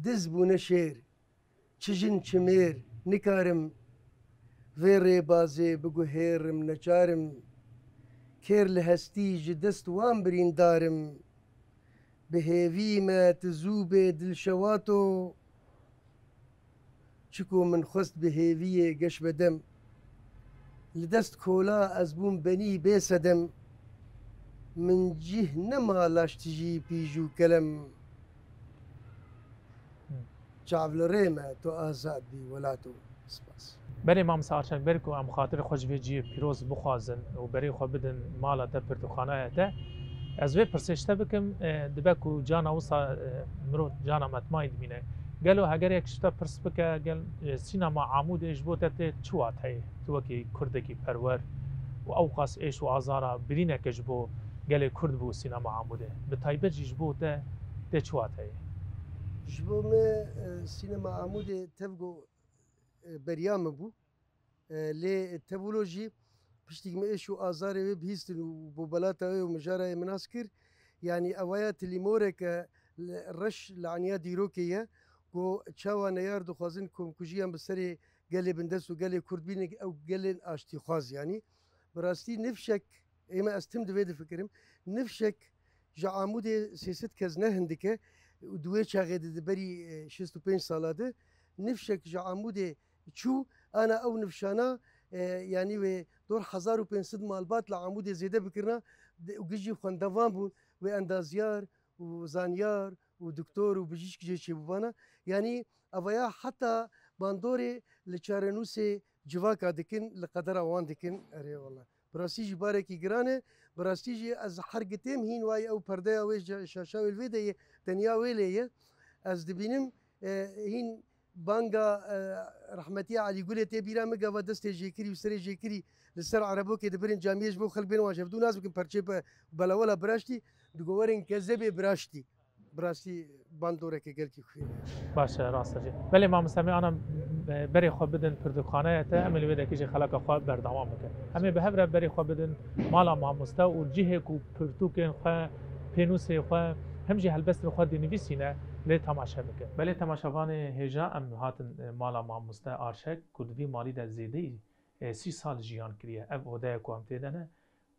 Diz bûne şêr, çi jin çi mêr, nikarim vê rêbazê biguhêrim, neçarim. Kêr li hestî ji dest wan birîndarim. Bi hêvî me ti zû bê dilşewato. Çiko min xwest bi hêviyê geş bedem. Li dest kola ez bûm benî bê sedem. Min cih nema laş tijî pîj û kelem. Çav li rê me, tu azad bî welato. Spas. Berê Mamoste Arşak, ber ku em xatirê xwe ji vê cihê pîroz bixwazin û berê xwe bidin mala te, pirtûkxanaya te, ez vê pirsê ji te bikim, e, dibe ku cana wisa, e, mirov cana metmayî dimîne. Gelo heger yek ji te pirs bike, gel, e, sînema Amûdê ji bo te tê çi wateyê? Tu wekî kurdekî perwer û ewqas êş û azara birîneke ji bo gelê kurd bû sînema Amûdê. Bi taybet jî ji bo te tê çi wateyê? Ji bo me, e, sînema Amûdê tevgo, e, beriya min bû. E, lê tevlo jî piştî min êş û azarê wê bihîstin û bo belata wê û mijara wê min nas kir. Yanî evaya tilîmoreke li reş li aniya dîrokê ye. Ku çawa neyar dixwazin komkujiyan bi serê gelê bindest û gelê kurd bînin, ew gelên aştîxwaz yanî. Bi rastî nifşek, ê me ez tim di vê difikirim, nifşek ji Amûdê sê sed kes ne hindik e û di wê çaxê de di berî, e, şêst û pênc sala de nifşek ji Amûdê çû, ana ew nifşana, e, yanî wê dor hezar û pênc sed malbat li Amûdê zêde bikirina, de, û gijî xwendevan bûn, wê endazyar û zanyar û doktor û bijîşk jê çêbûbana. Yanî evaya heta bandorê li çarenûsê civaka dikin, li qedera wan dikin. Erê wela. Bi rastî jî barekî giran e. Bi rastî jî ez her gitêm hîn wayî ew perdeya wê şa-, şaşa wê li vê de ye, tenya wê lê ye. Ez dibînim, e, hîn banga, e, rehmetiya Elî Gulê tê bîra min, gava destê jêkirî û serê jêkirî li ser erebokê dibirin camiyê ji bo xelk bên wan ji hevdû nas bikin, perçê be belawela biraştî, digo werin kezebê biraştî. Bi rastî bandoreke gelkî xwîn e. Baş e, rast e jî. Belê mamoste, em ê ana, e, berê xwe bidin pirtûkxaneyê te, em ê li wê dekê jî xeleka xwe berdewam bikin. Em ê bi hev re berê xwe bidin mala mamoste û cihê ku pirtûkên xwe, pênûsê xwe, hem jî helbestên xwe dinivîsîne lê temaşe bikin. Belê temaşevanê hêja, em hatin, e, mala mamoste Arşek ku di vî malî de zêdeyî, e, sî sal jiyan kiriye. Ev odeya ku em tê de ne,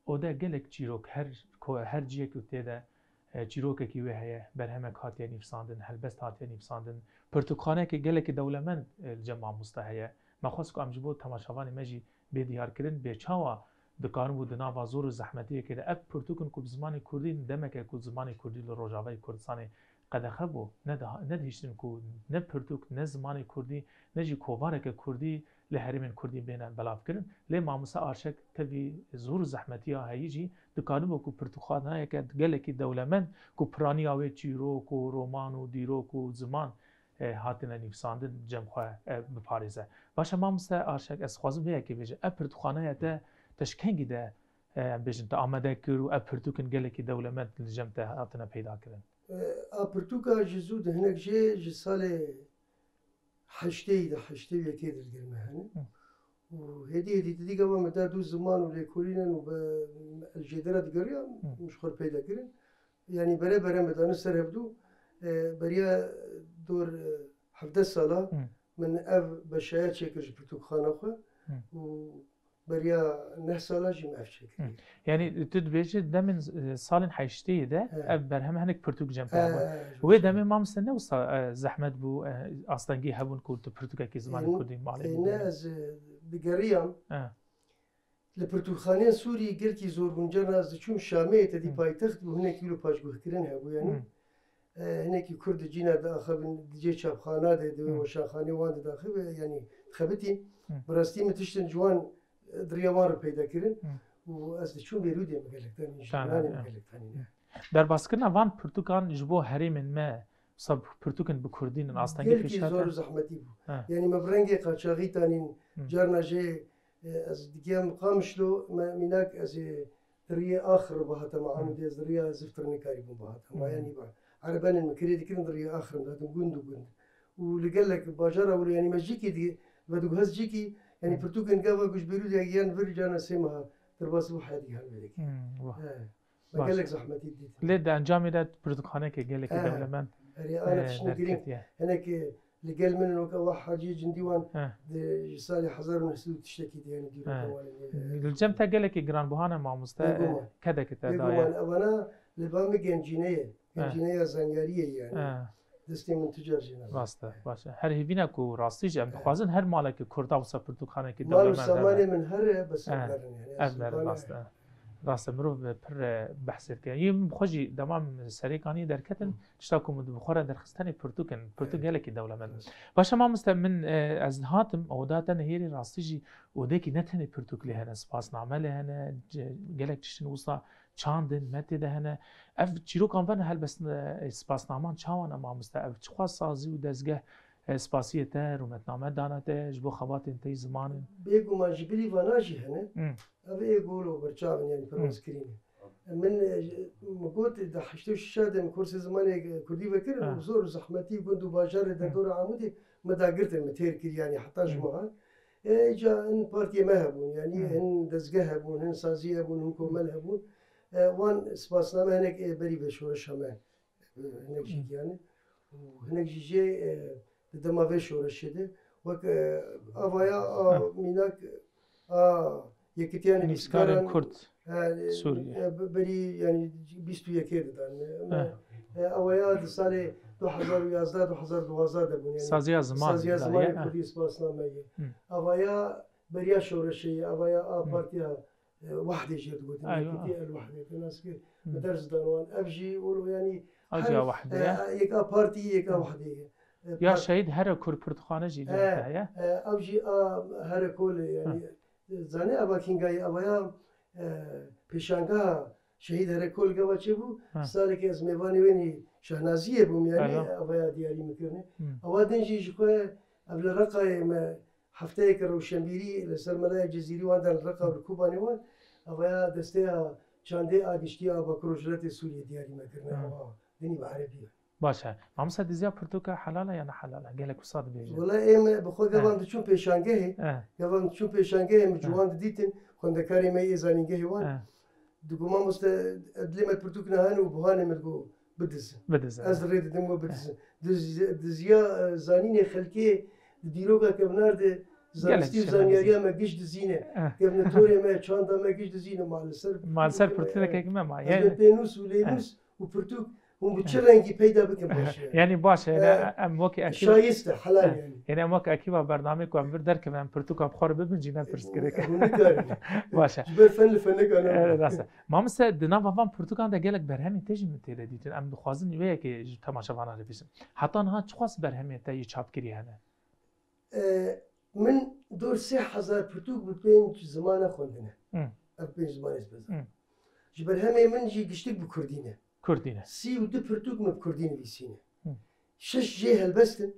ode gelek çîrok, her ko-, her cihekî tê de, e, çîrokekî wê heye, berhemek hatiye nivîsandin, helbest hatiye nivîsandin, pirtûkxaneyeke gelekî dewlemend, e, li cem mamoste heye. Me xwest ku em ji bo temaşevanê me jî bê diyarkirin, bê çawa dikaribû di nava zor û zehmetiyekê de ev pirtûk in ku bi zimanê kurdî, demeke ku zimanê kurdî li Rojavayê Kurdistanê qedexe bû, nediha-, nedihiştin ku ne pirtûk, ne zimanê kurdî, ne jî kovareke kurdî li herêmên kurdî bêne belavkirin. Lê mamoste Arşek tevî zor û zehmetiya heyî jî dikaribû ku pirtûkxaneyeke gelekî dewlemend ku piraniya wê çîrok û roman û dîrok û ziman, e, hatine nivîsandin cem xwe, e, biparêze. Baş e mamoste Arşek, ez dixwazim vê yekê bêjim. Ev pirtûkxaneya te, te ji kengî de, e, em bêjin, te amade kir û ev pirtûkên gelekî dewlemend li cem te hatine peyda kirin? E, a pirtûka ji zû de hinek jê ji salê heştê de, heştê û yekê de li gel me hene. Hı. Û hêdî hêdî didî gava me da dû ziman û lêkolînin û bi jêdera digeriya Hı. min ji xwe peyda kirin. Yanî bere bere me dane ser hevdû, e, beriya dor, e, hevdeh sala Hı. min ev beşaya çêkir ji pirtûkxana xwe Hı. û beriya neh sala jî me ev çêkir. Hı. Yanî tu dibêjî demên, e, salên heştê de He. ev berhem hinek pirtûk cem te He, hebûn. he, Wê demê mamoste ne wisa, e, zehmet bû, e, astengî hebûn ku tu pirtûkekî zimanê E, kurdî malê e, ne bigihînî? ez, e, digeriyam. He. Li pirtûkxaneyên Sûrî gelkî zor bûn. Carna ez diçûm Şamê, te dî Hı. paytext bû, hinekî wilo paşguhkirin hebû, yanî. Hı. E, hinekî Kurd di cîna diaxivin, di cê çapxana de, di Hı. weşanxanê wan de diaxive, yanî dixebitîn. Hı. Bi rastî min tiştin ji wan, e, di riya wan re peyda kirin. Hı. Û ez diçûm Bêrûdê, min gelek danîn, ji Şahane, Îranê min hı. gelek danîn. Hı. Derbaskirina van pirtûkan ji bo herêmên me, wisa pirtûkên bi kurdî nin, astengî Gelkî pêşkate? zor û zehmetî bû. He. Yanî me bi rengê qaçaxî tanîn, Hı. carna jê, e, ez digiyam Qamişlo, me mînak ez ê di riyê axir bihata me Hı. Amûdê, ez di riya ziftir nikarîbûm bihata me. Hı. Yanî ba, erebenên min kirê dikirin di riyê axir dihatin gund û gund. Û li gelek bajara wilo, yanî me jîkî di-, Ve diguhez cîkî, yanî pirtûkên gava ku ji bêrû de giyan vir cana sê meha derbasî bû heyatî gihan vê dekî. Hmm, wah. He. Me gelek zehmetî dît. Lê di encamê de pirtûkxaneke gelekî dewlemend, erê, ana tiştine girîng derketiye. Hinek, e, li gel min in weke wah Hacî Cindî wan di, ji salê hezar û neh sed û tiştekî de, yanî dîroka wan ê. Li cem te gelekî giranbuhan e mamoste, kedekî te daye. Bêguman, evana li ba min gencîne ye. He. Gencîneya zanyariyê ye yani. He. Destê min tu car jê nabe. Rast e, baş e. Her hêvî ne ku rastî jî em dixwazin her malekî Kurda wisa pirtûkxanekî dewlemend hebe. Mal û samanê min here, bes ev nerin yani. Ev nerin, rast e. Rast e, mirov pir, e, behsê dike. Yê min bi xwe jî dema min serê kaniyê derketin, tişta ku min bi xwe re derxist tenê pirtûk in. Pirtûk gelekî dewlemend in. Baş e mamoste min, e, ez hatim oda te nehêrî rastî jî odekî ne tenê pirtûk lê hene, spasname lê hene, gelek tiştên wisa çandin, me tê de hene. Ev çîrokan ve ne helbestine, e, spasnaman çawan e mamoste? Ev çiqas sazî û dezgeh, e, spasiyê te, rûmetname dane te, ji bo xebatên te yî ziman in? Bêguman ji bilî vana jî hene. Hmm. Ev ê gol û berçav in, yanî pir Hmm. rostkirî ne. Min, e, ji, min got, di heştê û şeş de min kursê zimanê kurdî vekir, Ha. û zor û zehmetî gund û bajarê Hmm. derdora Amûdê me dagirtin, me têr kir, yanî heta ji Hmm. meha. E, ca hin partiyê me hebûn, yanî Hmm. hin dezgeh hebûn, hin sazî hebûn, hin komel hebûn. E, wan spasname hinek, e, berî vê şoreşa me, e, hinek jî Hmm. giyane. Û hinek jî jê, e, di dema vê şoreşê de, wek, e, avaya a Hmm. mînak a Yekîtiya Nivîskarên Nivîskaran, Kurd e, Sûriyê. e, be-, berî, yanî, bîst û yekê didan. E, me, Ha. e, avaya di salê du hezar û yazdeh, du hezar û duwazdeh de bûn, yanî Saziya ziman Saziya daye, zimanê ha. kurdî spasnameyê. Hı. Avaya beriya şoreşê ye, avaya a Hı. partiya, e, Wehdê jê digotin, Eywa. Yekîtiya El Wehdê, te nas kir, Hı. bi ders dan wan. Ev jî wilo, yanî, Ew jî her, ya Wehdê e, ye. yek a partî, yek a Hı. Wehdê ye. E, Ya par- Şehîd Here Kur Pirtûkxane jî E, lê heye. e, ew jî a Here Kolê, yanî, Hı. Zanî eva kîngayî, eva ya, e, pêşangeha Şehîd Herekol gava çêbû, Ha. salekê ez mêvanê wênî Şehnaziyê bûm, yanî Eywa. eva ya diyarî min kirine. Hmm. Ewa din jî ji xwe ev li Reqayê me hefteyeke rewşenbîrî li ser Melaya Cezîrî wan dan li Reqa Hmm. li Kobanê wan, eva ya desteya çandê a giştî a Bakur Rojhilatê Sûriyê diyarî me kirine, Hmm. ewa dinî bi erebî ye. Baş e. Mamoste, diziya pirtûka helal e ya ne helal e? Gelek wisa dibêjin. Wela ê me bi xwe He. gevan diçûn pêşangehê. He. Gevan diçûn pêşangehê, min He. ciwan didîtin, xwendekarê me yê zanîngehê wan. He. Digo, "Mamoste, dilê me pirtûk nehane û buhanê min digo, bidiz." Bidiz, he. Ez rê didim we bidiz. He. Diz-, diziya, e, zanînê xelkê di dîroka kevnar de zanistî û Gelek zaniyariya me giş dizîne. He. Kevnetorê me, çanda me giş dizîne. Ma li ser Ma li ser pirtûkê me, pirtûkekê me ma. Ez Yanî me pênûs û He. lênûs û pirtûk hûn bi çi rengî peyda bikin baş e. Yanî baş e, yanî E, em wekî ekîb, şayist e, helal e, yanî. Yanî em wekî ekîba bernameyê ku em vir derkevin, em pirtûka bi xwe re bibin jî ne pirsgirêk e. E, hûn nikarin. Baş e. Ji ber fen li feneka ne. E, rast e. Mamoste, di nava van pirtûkan de gelek berhemên te jî min tê de dîtin. Em dixwazin wê yekê ji temaşevanan re bêjin. Heta niha çiqas berhemên te yê çapkirî hene? E, min dor sê hezar pirtûk bi pênc zimana xwendine. Hmm. Ev pênc zimanê ez bezan. Hmm. Ji berhemê min jî giştik bi kurdî ne. Kurdî ne. Sî û du pirtûk min bi kurdî nivîsîne. Hmm. Şeş jê helbest in.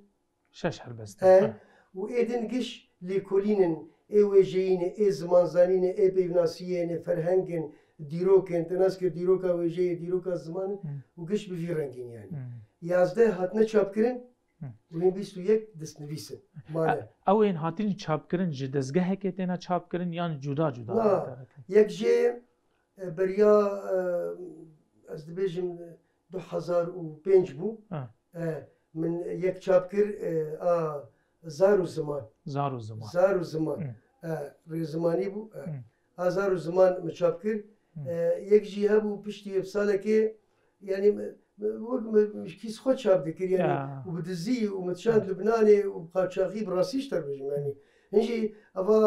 Şeş helbest in. E, Ha. û ê din giş lêkolîn in, ê wêjeyî ne, ê zimanzanî ne, ê peyvnasiyê ne, ferheng in, dîrok in, te nas kir dîroka wêjeyê, dîroka ziman in Hmm. û giş bi vî rengîn yanî. Hmm. Yazdeh hatine çapkirin, Hı. Û hîn bîst û yek destnivîs in. Mane. E, ew ên hatin çapkirin ji dezgehekê têne çapkirin yan cuda cuda Na, hatin? Yek jê, e, beriya, e, ez dibêjim, e, du hezar û pênc bû. Ha. E, min yek çap kir, e, a Zar û Ziman. Zar û Ziman. Zar û Ziman. Hı. E, rêzimanî bû. E. Hı. A Zar û Ziman min çap kir. Hı. E, yek jî hebû piştî vê salekê, yanî, me, me, wek me, me kîs xwe çap dikir, yanî, Ya. û bi dizî û me dişand Hı. Libnanê û bi qaçaxî bi rastî ji te re bêjim, yanî. Hin jî eva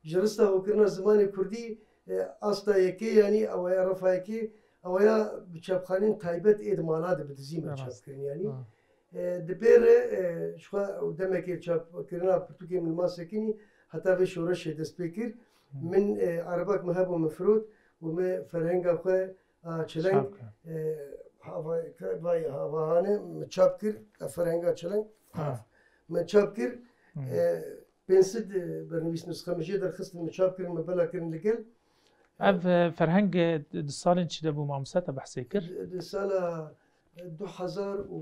ji rista hokirina zimanê kurdî, e, asta yekê, yanî, ewa ya refa yekê, ewa ya bi çapxanên taybet ê di mala de bi dizî me Ya, çap rast. kirin, yanî. Ha. E, di pê re, e, ji xwe ew demekê çapkirina pirtûkê min ma sekinî, heta vê şoreşê dest pê kir. Hı. Min, e, erebak min hebû min firot û me ferhenga xwe a çileng, Çap kir. e, hava-, vay havahane min çap kir, e, ferhenga çileng. Ha. Min çap kir, Hı. e, pênc sed, e, bernivîs nusxe min jê derxistin, min çap kirin, min bela kirin li gel. Ev, e, ferheng, e, di salên çi de bû, mamoste, te behsê kir? Di, di sala, e, du hezar û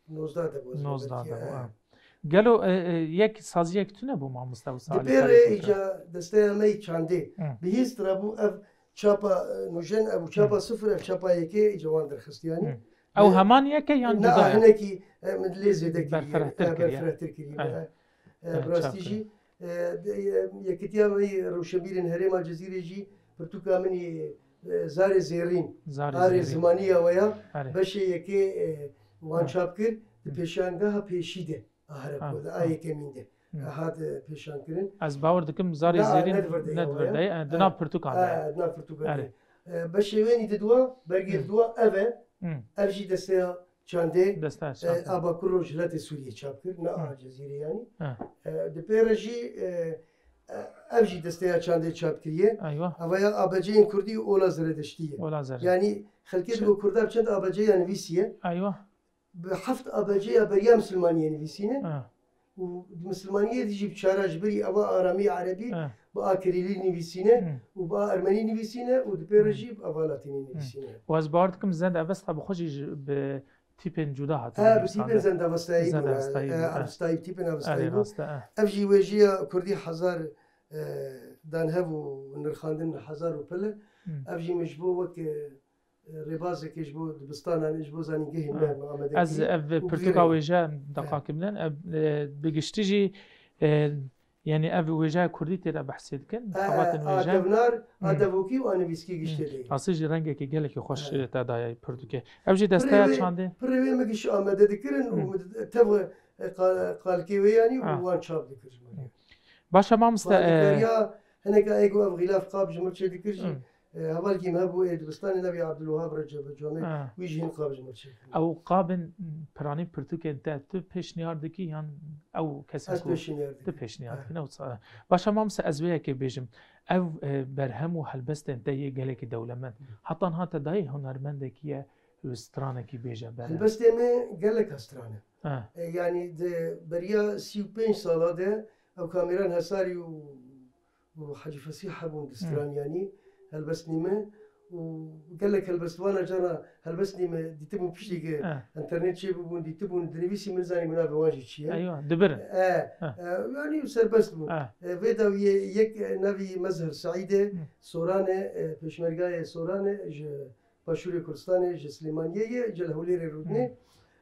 nozdeh de bû, ez Nozdeh belkî, de bû, e. ha. Gelo e, e, yek saziyek tune bû mamoste û Di salî pê rê îca desteya me yî çandê Hı. bihîst re bû ev çapa e, nûjen, ev çapa Hı. sifir, ev çapa yekê îca wan derxist yanî. Hı. Ew E, heman yek e yan Na, cuda ye? hinekî e, min lê zêde kiriye, Berfirehtir e, kiriye. berfirehtir kiriye. Evet. E, e, Evet, bi rastî çap jî kiriye. e, de- e, yekitiya me yî rewşenbîrên herêma Cizîrê jî pirtûka min yî e, Zarê Zêrîn, Zarê a Zêrîn. rêzimaniya we ya Erê. beşê yekê e, wan Hı. çap kir, di Hı. pêşangeha pêşî de. A Ha, hereko de, a ha. yekemîn de. Hı. E, hat e, pêşankirin. Ez bawer dikim zarê Na, zêrîn nedivirdeye ne divirdeye, e, di nav pirtûkan de ye. E, di nav pirtûkan de Erê. ye. E, beşê wênî di dua, bergê Hı. di dua ev e. Hı. Ev jî desteya çandê Desteya e, çandê. Abakur Rojhilatê Sûriyê çap kir, ne Hı. a Cezîrê yanî. Hı. E, di pê re jî e, e, ev jî desteya çandê çap kiriye. Eywa. Eva ya A B C'yên Kurdî û Ola Zeredeştî ye. Ola Zere. Yanî xelkê Çi? digo Kurda bi çend A B C'ya nivîsiye. Eywa. Bi heft A B C'ya beriya misilmaniyê nivîsîne. Ha. Û di misilmaniyê de jî bi çara ji birî eva aramî erebî Ha. bi a kirîlî nivîsîne Hı. û bi a ermenî nivîsîne û di pê re Hı. jî bi eva latînî Hı. nivîsîne. Û ez bawer dikim Zend Avesta bi xwe jî ji, bi tîpên cuda hatibû Ha, bi tîpên nivîsandin. Zend Avestayî Zend bû, Avestayî e, bû, e. Avestayî, tîpên Avestayî Erê bû. rast e, e. Ev jî wêjiya Kurdî hezar e, dan hev û nirxandin hezar û pil e. Hı. Ev jî min ji bo wek e, rêbazekê ji bo dibistanan, ji bo zanîngehên me Ha. me amade Ez kiriye ev û pirtûka bîrê wêje He. deqakî bidin. Ev, e, bi giştî jî, e, yanî ev wêjeya kurdî tê de behsê dikin. E, Xebatên a wêje. kevnar, a Hı. devokî û a nivîskî giş Hı. tê de ye. Rastî jî rengekî gelekî xweş, He. e, te daye pirtûkê. Ev jî Pirê desteya wê, çandê. pirê wê min giş amade dikirin û Hı. min tev, e, qa-, qalkê wê yanî û Ha. wan çap dikir ji min. Hı. Baş e mamoste, Wan e, dikariya, hineka ê ku ev xîlaf qab ji min çê dikir jî, Hı. E, hevalkî me hebû ê dibistanê navê Abdulwehab Recebe Comê, Ha. wî jî hin qab ji min çêkir. Ew qabên piranî pirtûkên te tu pêşniyar dikî yan ew kesên Ez ku pêşniyar tu dikim. pêşniyar Ha. dikî, ne wisa. Baş e mamoste ez vê yekê bêjim. Ev, e, berhem û helbestên te yê gelekî dewlemend. Hı. Heta niha te dayê hunermendekî ye, stranekî bêje bere. Helbestê me gelek stran e. Ha. E, yanî di beriya sî û pênc sala de ew Kamîran Hesarî û û Hecî Fesîh hebûn di Hmm. stranî yanî helbestnî me û gelek helbestvan e cara helbestnî me dîtibûn piştî ke Eh. internet çêbûbûn dîtibûn dinivîsî min zanîbû navê wan jî çi ye. Eywa, dibirin. E, Eh. e, yanî serbest bû. Eh. E, vê dawiyê yek, e, navî Mezher Seîd e, Hmm. Soran e, e, pêşmergayê Soran e, ji Başûrê Kurdistanê, ji Silêmaniyê ye, ji li Hewlêrê rûdinê.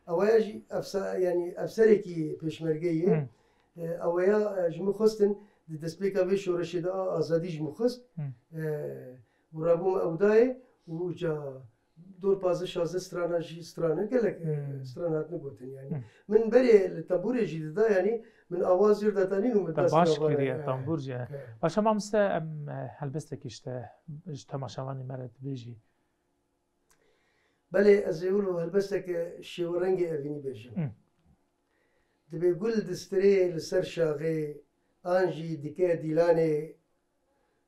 Hmm. Ew ya jî efsa-, yanî efserekî pêşmergeyê ye. Hmm. E, ew ya, e, ji min xwestin di destpêka vê şoreşê de a azadî ji min xwest. Hmm. E, û rabûm ew dayê û ca dor pazdeh şazdeh strana jî strane gelek, e, Hmm. stran hatine gotin yanî. Hmm. Min berê li tembûrê jî dida yanî min awaz jêr datanîn û min Te dest baş navara, kiriye, e, tembûr jî. e. Başa mamoste em, e, helbestekî ji te, ji temaşevanê me re dibêjî. Belê, ez ê wilo helbesteke şêwerengê evînî bêjim. Hı. Dibê gul distirê li ser şaxê, an jî dike dîlanê,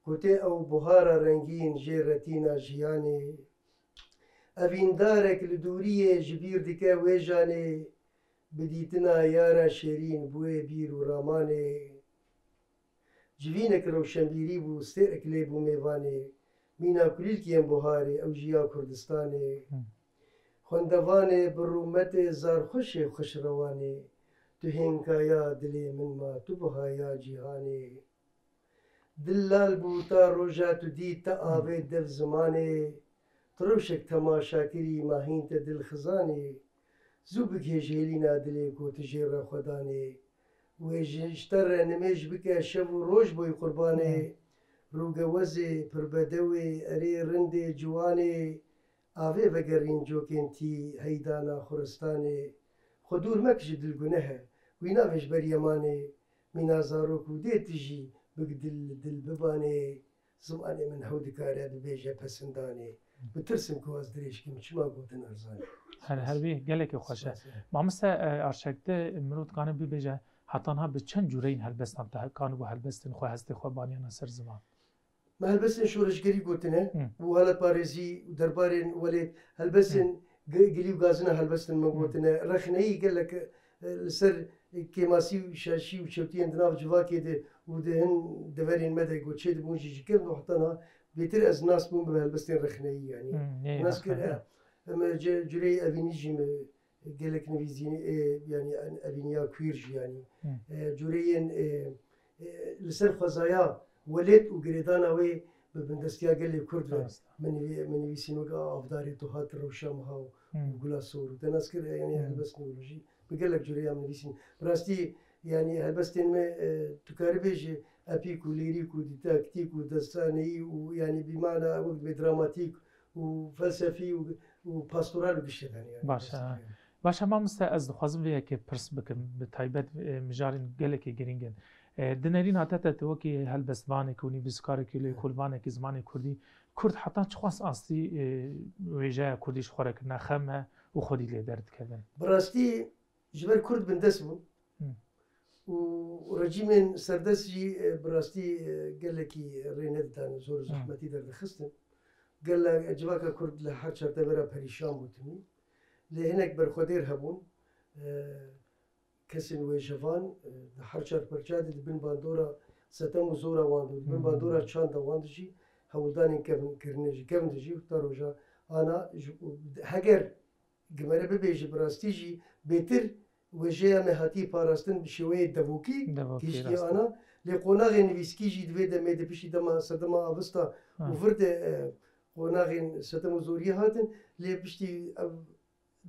gotê ew buhara rengîn jê retîna jiyanê. Evîndarek li dûriyê ji bîr dike wê janê, bi dîtina yara şêrîn bûyê bîr û ramanê. Civînek rewşenbîrî bû, stêrek lê bû mêvanê. Mîna kulîlkiyên buharê, ew jî ya Kurdistanê. Hı. Xwendevanê bi rûmetê zarxweşê xweşrewanê. Tu hênkaya dilê min ma, tu buhaya cîhanê. Dil lal bû ta roja tu dît te Hı. avê dev zimanê. Tu rewşek temaşa kirî ma hîn te dilxizanê. Zû bigihêj hêlîna dilê ku tu jê re xwe danê. Wê ji, ji te re nimêj bike şev û roj boy qurbanê. Hmm. Rûgewezê, pirbedewê, erê rindê, ciwanê. Avê vegerîn cokên tî, heydana xuristanê. Xwe dûr mek ji dil guneh e, wî navê ji ber yemanê. Mîna zarok û dê tu jî bik dil li dil bibanê. Zimanê min hew dikare bibêje pesindanê. Bitirsim ku ez dirêj kim, çima gotin erzan e? Her, her bî, gelekî xweş e. Spas, e. Mamoste, e, Arşakte, mirov dikane bibêje, heta niha bi çend cûreyên helbestan te kanibû helbestên xwe, hestê xwe baniyana ser ziman? Me helbestên şoreşgerî gotine Hı. û welatparêzî û derbarên welêt, helbestên Hı. gi-, gilî û gazina helbestin me Hı. gotine. Rexneyî gelek, e, li ser kêmasî û şaşî û çewtiyên di nav civakê de û di hin deverên me de ku çêdibûn jî ji kevn û heta niha bêtir ez nas bûm bi helbestên rexneyî, yanî. Hmm, yê nas kir, rexne, e, ya. Em, e, ce-, cureyê evînî jî me, gelek nivîsînî, e, yanî en-, evîniya queer jî yanî. Hı. E, cureyên, e, e, li ser xwezaya welêt û girêdana wê bi bindestiya gelê Kurd ve Rast. min nivî-, min nivîsîn wek avdarê tu hat rewşa miha û Hı. û gula sor û te nas kir, e, yanî Hı. helbest newrojî bi gelek cureyan nivîsîn. Bi rastî yanî helbestên me, e, tu karî bêjî epîk û lîrîk û dîdaktîk û destaneyî û yanî bîmana wek dibê dramatîk û felsefî û, û pastoral û giştê de hene yanî. Baş e. Baş e mamoste, ez dixwazim vê yekê pirs bikim, bi taybet, e, mijarên gelekî girîng in. E, di nerîna te de tu wekî helbestvanekî û nivîskarekî, lêkolvanekî zimanê kurdî, kurd heta çiqas astî, e, wêjeya kurdî ji xwe re kirine, xem e û xwedî lê derdikevin? Bi rastî ji ber kurd bindest bûn Hı. û rejîmên serdest jî, e, bi rastî, e, gelekî rê nedidan, zor û Hı. zehmetî derdixistin. Gele civaka kurd li her çar tevera perîşan bû timî. Lê hinek berxwedêr hebûn, e, kesên wêjevan, e, di her çar perça de di bin bandora setem û zora wan de, di bin Hı. bandora çanda wan de jî hewldanên kevin kirine jî, kevin de jî ta roja ana ji, û heger Gimere bibêje bi rastî jî bêtir wêjeya me hatiye parastin bi şêweyê devokî, Devokî, gihiştiye rast e. ana. Lê qonaxên nivîskî jî di vê demê de piştî dema sedema avista û Ha. vir de, e, qonaxên setem û zoriyê hatin. Lê piştî ev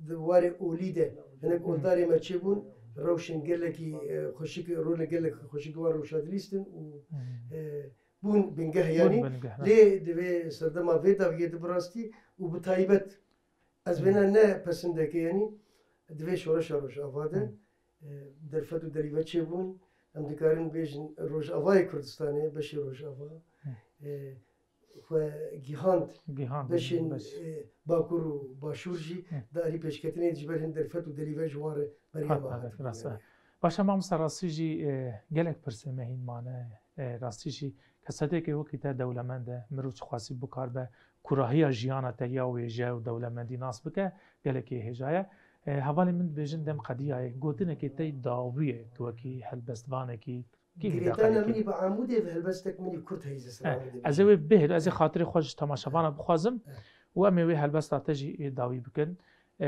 di warê olî de hinek Hı. oldarê me çêbûn, rewşên gelekî, e, xweşik, rolên gelek xweşik wan rewşa dilîstin û, Hı. e, bûn bingeh Bûn yanî. bingeh, ha. Lê di vê serdema vê dawiyê de bi rastî û bi taybet Ez Hı. vêna ne pesindeke, yanî di vê şoreşa Rojava de, Hı. e, derfet û delîve çêbûn. Em dikarin bêjin Rojavayê Kurdistanê, beşê Rojava, Hı. e, xwe gihand Gihand, beşên, beş. e, Bakur û Başûr jî Hı. di alî pêşketinê ji ber hin derfet û delîve ji wan re beriya Hat me pavê, hatibû rast e. yanî. Baş e mamoste, rastî jî, e, gelek pirsên me hîn mane, e, rastî jî Kesekê wekî te dewlemend e, mirov çiqasî bikaribe kûrahiya jiyana te ya wêje û dewlemendî nas bike, gelekî hêja ye. E, hevalên min dibêjin dem qediyayê, gotinekê te dawî ye, tu wekî helbestvanekî kî Girêdana deqanekî. min ê bi Amûdê ve helbestek min ê kurt heye ji ser Eh, Amûdê ez ê bêjim. wê bihêl, ez ê xatirê xwe ji temaşevana bixwazim Eh. û em ê wê helbesta te jî ê dawî bikin. E,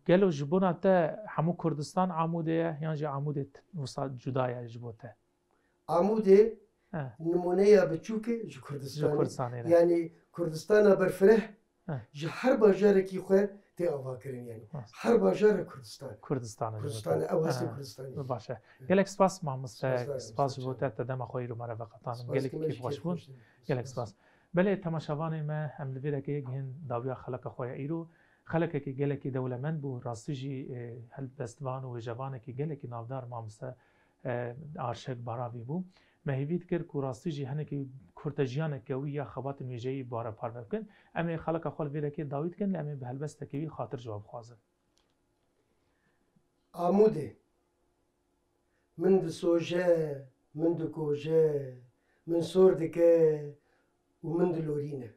gelo ji bona te hemû Kurdistan Amûdê ye yan jî Amûdê t-, wisa cuda ye ji bo te? Amûdê He. nimûneya biçûk e ji Kurdistanê. Ji Kurdistanê re. Yanî Kurdistana berfireh He. ji her bajarekî xwe tê avakirin yanî. He. Her bajar e Kurdistan. Kurdistan e. Kurdistan e, ew hestê He. Kurdistanê. Baş e. He. Gelek spas mamoste, Spas, spas ji bo te, te dema xwe îro me re veqetandin. Gelek kêfxweş bûn. Gelek spas. Belê temaşevanê me, em li vê derê gihin dawiya xeleka xwe ya îro. Xelekekî gelekî dewlemend bû, rastî jî, e, helbestvan û wêjevanekî gelekî navdar mamoste e, Arşek Baravî bû. Me hêvî dikir ku rastî jî hinekî kurtejiyaneke wî ya xebatên wêjeyî bi we re parve bikin. Em ê xeleka xwe li vê derê dawî dikin, lê em ê bi helbestekî wî xatir ji we bixwazin. Amûdê. Min disoje, min dikoje, min sor dike û min dilorîne.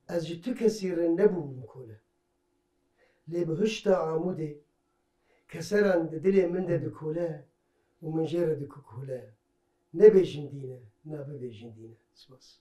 Ez ji tu kesî re nebûbûm kole. Lê bihişta Amûdê keseran di dilê min de dikole û min jê re dikukole. Nebêjin dîne, na bibêjin dîne. Spas.